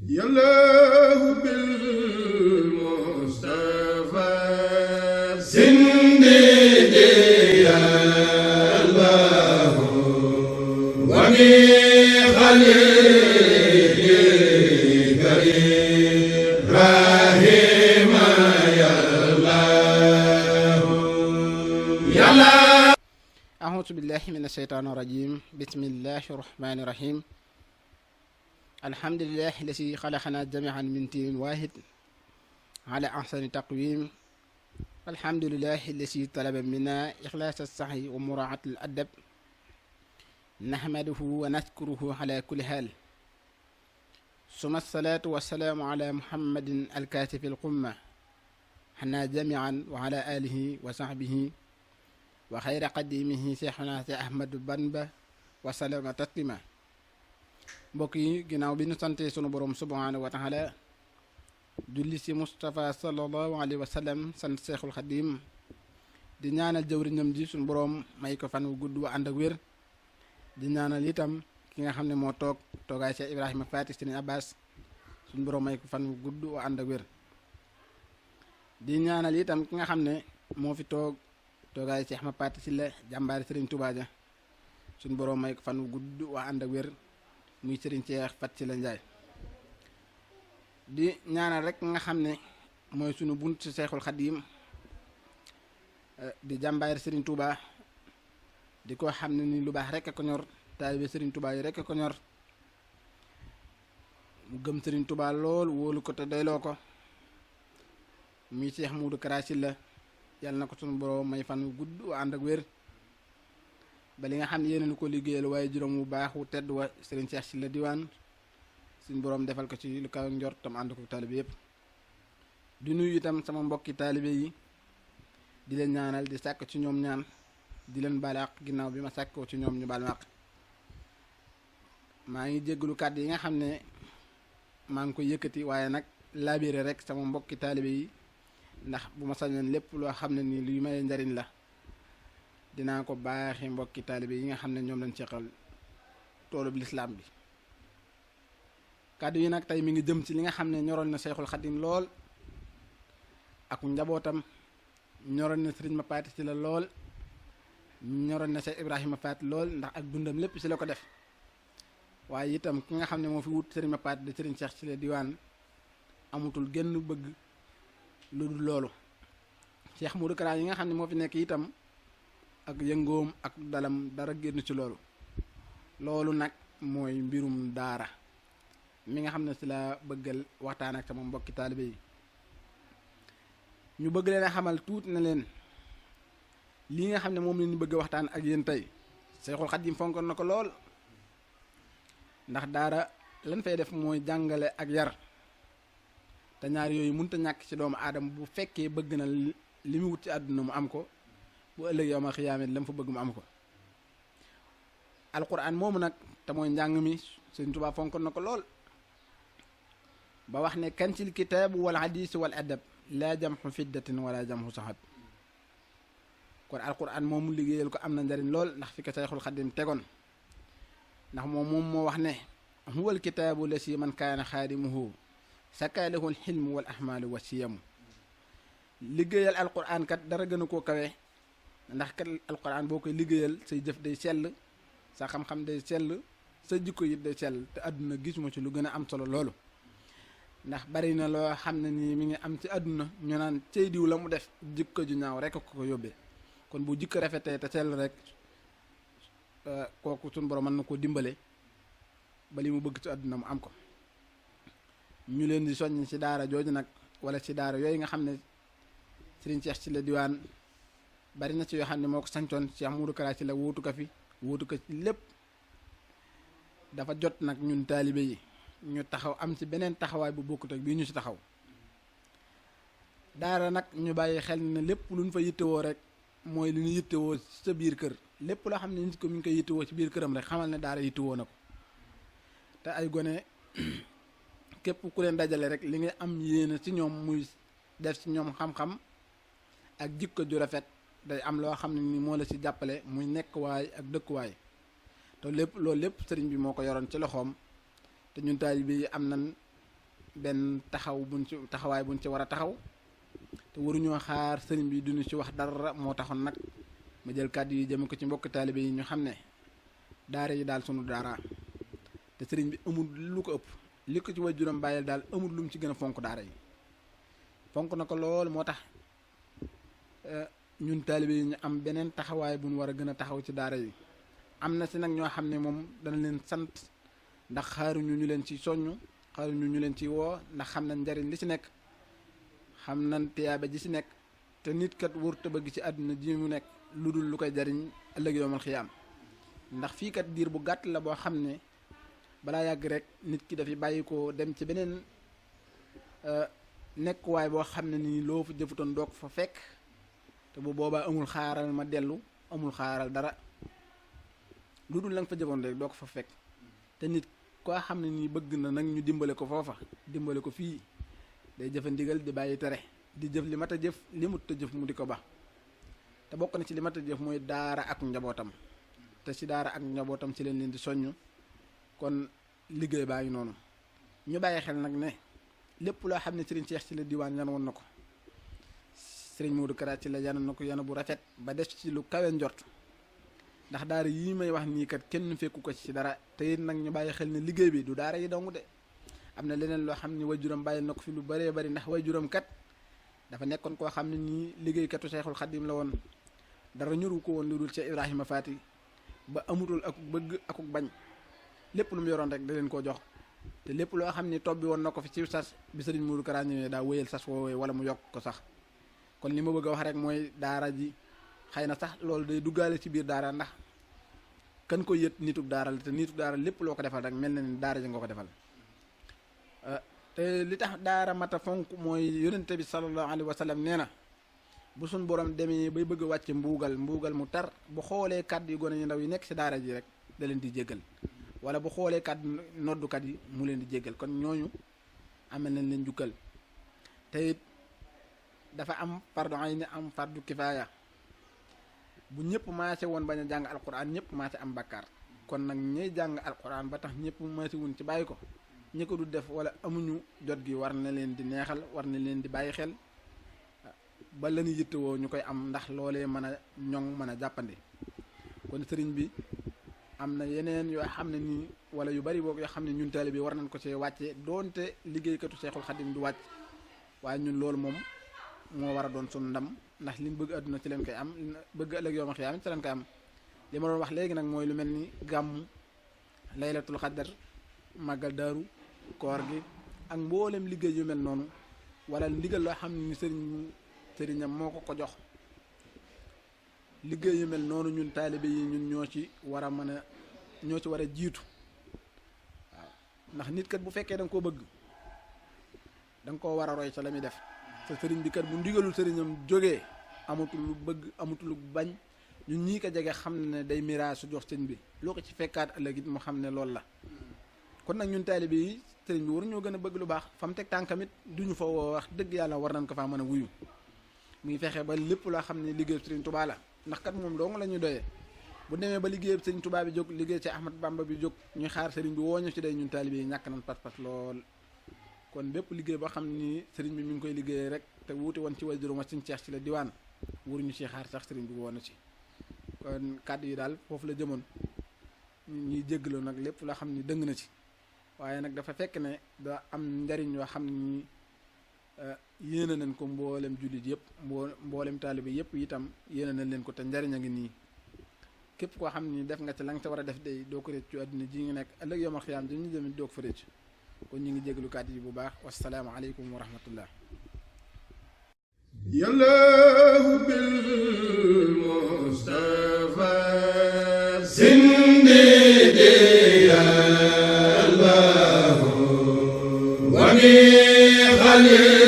yàllaahu bil Mustafa sindidi yàllaahu wa bi xalilika Ibrahima yàllaahu yàllaahu. A'uuzu billahi mina shaytaani rajiim. Bismillahi rahmaani rahiim. alhamdulillahi lasi xalaqanaa jamii'an min tiinin waahid ala ahsani taqwiim. alhamdulillahi lasi talaba minna ixlaasa saxyi wa muraacatal adab. nahmaduhu wa nashkuruhu ala kulli haal. summa salaatu wa salaamu ala muhammadin alkaasifi alqumma xanaa jamii'an wa ala aalihi wa saxbihi wa xayra qadimihi seexuna si Ahmadu Bamba wa salama taslima. mbokk yi ginnaaw bi ñu sante sunu borom subhanahu wa taala julli si Moustapha sallallahu alayhi wa sallam sant seexul xadim di ñaanal jëwriñam ji sunu borom may ko fan wu gudd wa ànd ak wér. di ñaanal itam ki nga xam ne moo toogaay Cheikh Ibrahima Faty Serigne Abbas sunu borom may ko fan wu gudd wa ànd ak wér. di ñaanal itam ki nga xam ne moo fi toogaay Cheikh Ahmad Faty Sylla jàmbaari Serigne Touba ja sunu borom may ko fan wu gudd wa ànd ak wér. muy Serigne Cheikh Faty Sylla Ndiaye. di ñaanal rek nga xam ne mooy sunu bunt ci Seexul Xadiim di jàmbaar Serigne Touba di ko xam ne ni lu baax rek a ko ñor taalibe Serigne Touba yi rek a ko ñor mu gëm Serigne Touba lool wóolu ko te doyloo ko muy Cheikh Modou Kara Sylla yàlla na ko sunu borom may fan wu gudd wa ànd ak wér. ba li nga xam ne yéen a ko liggéeyal waaye juróom wu baax wu tedd wa Serigne Cheikh Sylla diwaan suñ boroom defal ko ci lu kaw njort tam ànd ko taalibe yëpp. di nuyu itam sama mbokki taalibe yi di leen ñaanal di sàkk ci ñoom ñaan di leen baal ginnaaw bi ma sàkkoo ci ñoom ñu baal ma. maa ngi jéggalu kàddu yi nga xam ne maa ngi koy yëkkati waaye nag laabire rek sama mbokki taalibe yi ndax bu ma sañoon lépp loo xam ne nii luy may njariñ la dinaa ko baaxee mbokki taalibe yi nga xam ne ñoom lañ seqal toolub lislaam bi. kàddu yi nag tey mi ngi jëm ci li nga xam ne ñoroon na Seexul Xadim lool ak njabootam ñoroon na Serigne Faty Sylla lool ñoroon na Cheikh Ibrahima Faty lool ndax ak dundam lépp ci la ko def. waaye itam ki nga xam ne moo fi wut Serigne Faty de Serigne Cheikh Sylla diwaan amutul genn bëgg lu dul loolu. Cheikh Modou Kara yi nga xam ne moo fi nekk itam ak yëngoom ak dalam dara génn ci loolu nag mooy mbirum daara mi nga xam ne ci la bëggal waxtaan ak sama mbokki taalibe yi. ñu bëgg leen a xamal tuuti na leen lii nga xam ne moom la ñu bëgg waxtaan ak yéen tey Seexul Xadiim fonkoon na ko lool ndax daara lan fay def mooy jàngale ak yar te ñaar yooyu mënta ñàkk ci doomu aadama bu fekkee bëgg na li mu wut ci àdduna mu am ko bu ëllëg yow ma xiyaamee la mu fa bëgg mu am ko. alquran moomu nag te mooy njàng mi Sëriñ Tuubaa fonkoon na ko lool ba wax ne kancil kitaabu wal hadiis wal adab laa jamxu fiddatin wala jamxu sahab. kon alquran moomu liggéeyal ko am na njariñ lool ndax fi ko Seexul Xadiim tegoon ndax moom moo wax ne huwal kitaabu la si man kaana xaadimuhu sakaalehul xilmu wal ahmaalu wa siyamu. liggéeyal alquran kat dara gën a koo kawe ndax kat alquran boo koy liggéeyal say jëf day sell sa xam-xam day sell sa jikko yi day sell te àdduna gisuma ci lu gën a am solo loolu. ndax bari na loo xam ne nii mi ngi am ci àdduna ñu naan cey diw la mu def jikko ju ñaaw rek ko yóbbee kon bu jikko rafetee te sell rek kooku suñu borom mën na koo dimbale ba li mu bëgg ci àdduna mu am ko. ñu leen di soññ ci daara jooju nag wala ci daara yooyu nga xam ne Serigne Cheikh Sylla diwaan bari na ci yoo xam ne moo ko sancoon Cheikh Modou Kara Sylla wuutu ko fi wuutu ko ci lépp. dafa jot nag ñun taalibe yi ñu taxaw am ci beneen taxawaay bu bokkut ak bii ñu ci taxaw. daara nag ñu bàyyi xel ne lépp lu ñu fa yittewoo rek mooy li ñu yittewoo sa biir kër lépp loo xam ne nit ko mi ngi koy yittewoo ci biir këram rek xamal ne daara yittewoo na ko. te ay gone képp ku leen dajale rek li nga am yéene ci ñoom muy def ci ñoom xam-xam ak jikko ju rafet day am loo xam ne ni moo la ci jàppale muy nekkuwaay ak dëkkuwaay te lépp loolu lépp sëriñ bi moo ko yoroon ci loxoom te ñun taalibe yi am nan benn taxawaay buñ ci war a taxaw te waruñoo xaar sëriñ bi duñu ci wax dara. moo taxoon nag ma jël kàddu yi jëme ko ci mbokk taalibe yi ñu xam ne daara yi daal sunu daara te sëriñ bi amul lu ko ëpp li ko ci waajuram bàyyil daal amul lu mu ci gën a fonk daara yi fonk na ko lool. moo tax ñun taalibe yi ñu am beneen taxawaay bu ñu war a gën a taxaw ci daara yi. am na si nag ñoo xam ne moom dana leen sant ndax xaaruñu ñu leen ci soññ, xaaruñu ñu leen ci woo, ndax xam nañ njariñ li ci nekk, xam nañ tiyaaba ji ci nekk, te nit kat wërta bëgg ci àdduna ji mu nekk lu dul lu koy jariñ ëllëg yowmal xiyaam. ndax fii kat diir bu gàtt la boo xam ne balaa yàgg rek nit ki dafi bàyyi ko dem ci beneen nekkuwaay boo xam ne nii loo fa jëfutoon doog fa fekk, te bu boobaa amul xaaral ma dellu, amul xaaral dara lu dul la nga fa jëfoon rek doo ko fa fekk. te nit koo xam ne nii bëgg na nag ñu dimbale ko foofa, dimbale ko fii, day jëfe ndigal di bàyyi tere, di jëf li mat a jëf, li mut a jëf mu di ko ba. te bokk na ci li mat a jëf mooy daara ak njabootam, te ci daara ak njabootam ci leen di soññ. kon liggéey baa ngi noonu ñu bàyyi xel nag ne lépp loo xam ne Serigne Cheikh ci la diwaan yan woon na ko, Serigne Modou Kara ci la yan na ko yan bu rafet ba def ci lu kawe njort. ndax daara yii may wax nii kat kenn fekku ko ci dara. te it nag ñu bàyyi xel ne liggéey bi du daara yi dong de, am na leneen loo xam ne waajuram bàyyi na ko fi lu bëree bëri. ndax waajuram kat dafa nekkoon koo xam ne nii liggéeykatu Seexul Xadim la woon, dara ñuru ko woon lu dul Cheikh Ibrahima Faati ba amutul ak bëgg akuk bañ. lépp lu mu yoroon rek da leen koo jox, te lépp loo xam ne tobbi woon na ko fi ci sas bi Serigne Modou Kara ñëwee daa wéyal sas woowee wala mu yokk ko sax. kon li ma bëgg a wax rek mooy daara ji xëy na sax loolu day duggaale ci biir daara, ndax kan ko yët nitub daara la, te nitub daara lépp loo ko defal rek mel na ni daara ji nga ko defal. te li tax daara mata fonk mooy yonente bi sallallahu alayhi wa sallam nee na bu suñ borom demee bay bëgg a wàcce mbuugal mu tar, bu xoolee kàddu yu gone yu ndaw yi nekk ci daara ji rek da leen di jéggal, wala bu xoolee kàddu noddukat yi mu leen di jéggal. kon ñooñu amel nañ leen jukkal. te it dafa am fardu ayni am fardu kifaaya. bu ñëpp maase woon bañ a jàng alquran ñëpp maase am bakkaar. kon nag ñay jàng alquran ba tax ñëpp maase wuñ ci bàyyi ko, ñi ko du def wala amuñu jot gi war na leen di neexal, war na leen di bàyyi xel ba la ñu yittewoo ñu koy am, ndax loolee mën a ñoŋ mën a jàppandi. kon sëriñ bi am na yeneen yoo xam ne nii wala yu bari boog yoo xam ne ñun taalibe bi war nañ ko see wàcce, doonte liggéeykatu Seexul Xadim du wàcc, waaye ñun loolu moom moo war a doon sunu ndam, ndax liñ bëgg àdduna ci leen koy am, bëgg ëllëg yawmal xiyaama ci leen koy am. li ma doon wax léegi nag mooy lu mel ni gàmmu, laylatul xadar, màggal daaru, koor gi ak mboolem liggéey yu mel noonu, wala ndigal loo xam ne ni sëriñam moo ko jox. liggéey yu mel noonu ñun taalibe yi ñun ñoo ci war a mën a ñoo ci war a jiitu. waaw ndax nit kat bu fekkee da nga koo bëgg da nga koo war a roy ca la muy def. te sëriñ bi kat bu ndigalul sëriñam jógee amatul lu bëgg amatul lu bañ, ñun ñii ko jege xam ne day miraas su jox sëñ bi loo ko ci fekkaat ëllëg it mu xam ne loolu la. kon nag ñun taalibe yi sëriñ bi war ñoo gën a bëgg lu baax, fa mu teg tànkamit duñu fa wax dëgg yàlla war nañ ko faa mën a wuyu. mu ngi fexe ba lépp loo xam ne liggéey sëriñ Tuubaa la, ndax kat moom dong la ñuy doyee. bu demee ba liggéey sëriñ Tuubaa bi jóg, liggéey ci Ahmad Bamba bi jóg, ñu xaar sëriñ bi woo ñu ci day ñun taalibe yi ñàkk nañ pas-pas lool. kon bépp liggéey boo xam ni sëriñ bi mi ngi koy liggéeyee rek te wuute woon ci waajuram Sëriñ Seex ci la diwaan, waruñu ci xaar sax sëriñ bi woo na ci. kon kàddu yi daal foofu la jëmoon, ñuy jégalu nag lépp loo xam ni dëng na ci, waaye nag dafa fekk ne da am njariñ yoo xam ni yéene nañ ko mboolem jullit yëpp, mboolem taalibe yëpp itam yéene nañ leen ko, te njariñ a ngi nii. képp koo xam ni def nga ci la nga ca war a def day doo ko rëcc ci àddina ji nga nekk, ëllëg yawmal xiyaam ji ñu jëm doo ko fa rëcc. kon ñu ngi jégalu kàddu yi bu baax. wassalaamu aleykum wa rahmatullah. yallahu bil mustafa sindidi yallahu wa bi xalil